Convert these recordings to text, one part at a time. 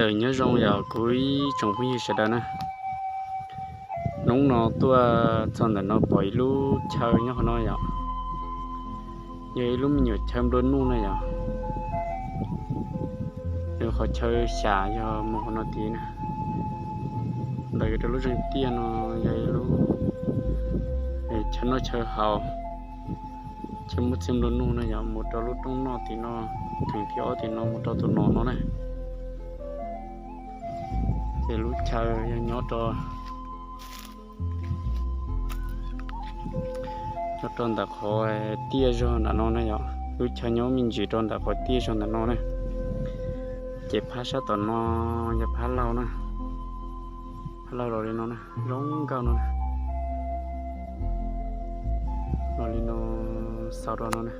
Nyob zoo yog kuv ib tsoom phooj ywg sawv daws na. Hnub no tuaj txog ntawm no pom ib lub chaw nyob qhov no yom. Yog ib lub me nyuam chaw nplua nuj na yom. Nws qhov chaw xyas yog mus qhov no tid na. Ntawm rau lub zeeg tiaj no yog ib lub chaw noj chaw haus, chaw muaj txiag nplua nuj na yom, mus rau lub roob noj tim no, theem thib ob tim no mus rau tus no no na. Ces lub chaw yog nyob rau, nyob rau ntawm qhov tiaj zog nram no na yom. Lub chaw nyob me ntsis rau ntawm qhov tiaj zog ntawm no na. Ces phab sab tom no yog phab laug na. Phab laug los li no na, zoo nkauj no na. Los li no, xaus rau no na.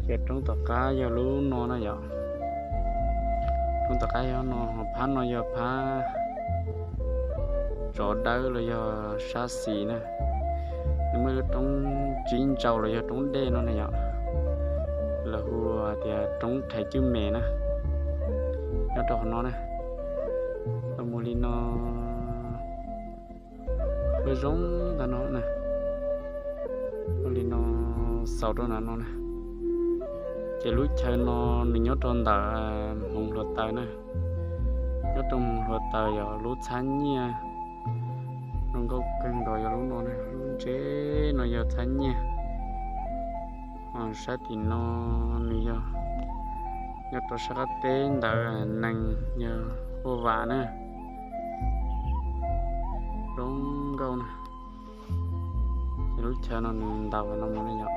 Ces roob tom qab yog lub no na yom. Roob tom qab yog no, ho phab no yog phab tsov dawb los yog sab xis na. Nws muaj ib lub roob tsib ntsau los yog roob dej no na yom. Lawv hu tias roob rhais cwj mem na. Nyob rau qhov no na, los mus li no, ua zoo ntawm no na. Ua li no, xaus rau ntawm no na. Ces lub chaw no nws nyob rau ntawm hmoov hluav taws na. Nyob rau hmoov hluav taws yog lub txhab nyiaj zoo nkauj kawg nkaus yog lub no na, lub ntse no yog txhab nyiaj. Ho sab tim no nws yog nyob rau sab qab teb ntawd, nees yog ua vam na. Zoo nkauj na. Ces lub chaw no nws ntaus no mus ne yom.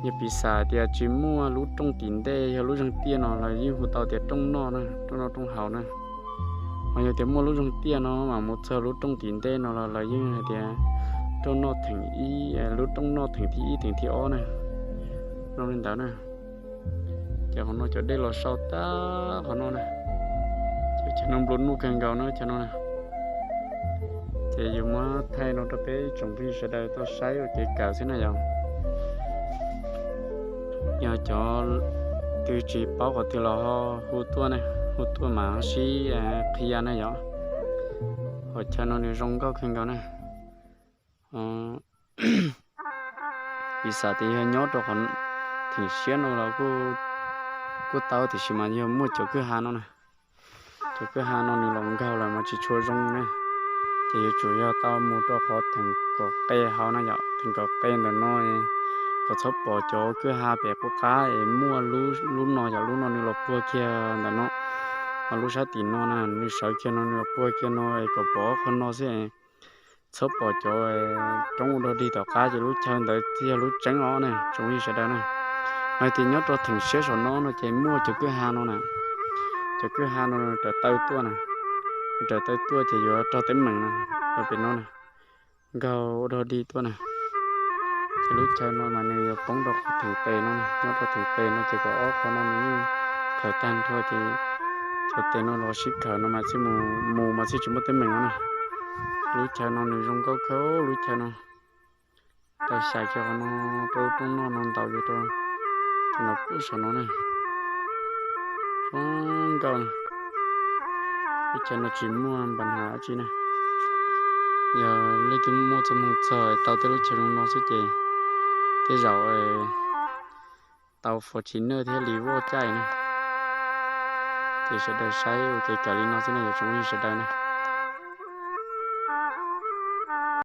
Yog piv xam tias tsis muaj lub rooj tim ntej yog lub zeeg tiaj no los yeej hu tau tias rooj noj na, rooj noj rooj haus na. Ho yog tias muaj lub zeeg tiaj no mas mus txog lub rooj tim ntej no los lawv yeej hais tias rooj noj theem ib, lub rooj noj theem thib ib theem thib ob na. Zoo li ntawd na. Ces qhov no cov dej los sau tag qhov no na. Ces chaw no nplua nuj kawg nkaus na chaw no na. Ces yus muab thaij no rau peb tsoom phooj ywg sawv daws tau saib ua kev kawm xwb na yom. Yog cov twg tsis paub qhov twg los ho hu tuaj na, hu tuaj mas ho sib qhia na yom. Qhov chaw no nws zoo nkauj kawg nkaus na. Piv xam tias yog nyob rau qhov theem siab no los kuj tau, tiam sis mas yog muaj cov kwj ha no na. Cov kwj ha no nws los nkaug lawm mas tsis tshua zoo na. Ces yuav tsum yog tau mus rau qhov theem kaum qe hauv na yom, theem kaum qe ntawm no, kom txhob pom cov kwj ha pem qub qab es muaj lub no yom, lub no nws los puag kiag ntawm no. Ho lub sab tim no na nws sawv kiag no nws los puag kiag no es kom pom qhov no xwb. Txhob pom cov roob ua dog dig tom qab, ces lub chaw ntawd thiaj yog lub tseeb os na tsoom phooj ywg sawv daws na. Hais tias nyob rau theem siab saum no no ces muaj cov kwj ha no na. Cov kwj ha no raws taw tuaj na, raws taw tuaj ces yuav raug teeb meem na, rau pem no na, nkaug ua dog dig tuaj na. Ces lub chaw no mas nws yuav poob rau qhov theem pem no, nyob rau theem pem no ces kaum ob qho no nws yeej khaws tag nrho ces cov tes no los sib khaws no mas thiaj mus, mus mas thiaj tsis muaj teeb meem no na. Lub chaw no nws zoo nkauj kawg lub chaw no. Tau xyas kiag qhov no rau lub rooj noj no ntaus yuav rau tus no pub saum no na. Zoo nkauj na. Lub chaw no tsis muaj npa nham dab tsi na. Yog leej twg muaj txoj hmoo txog tau tej lub chaw zoo no xwb ces tej zaum tau Fortuner thiab li voj caij na. Ces sawv daws saib ua kev kawm li no xwb na yom tsoom phooj ywg sawv daws na.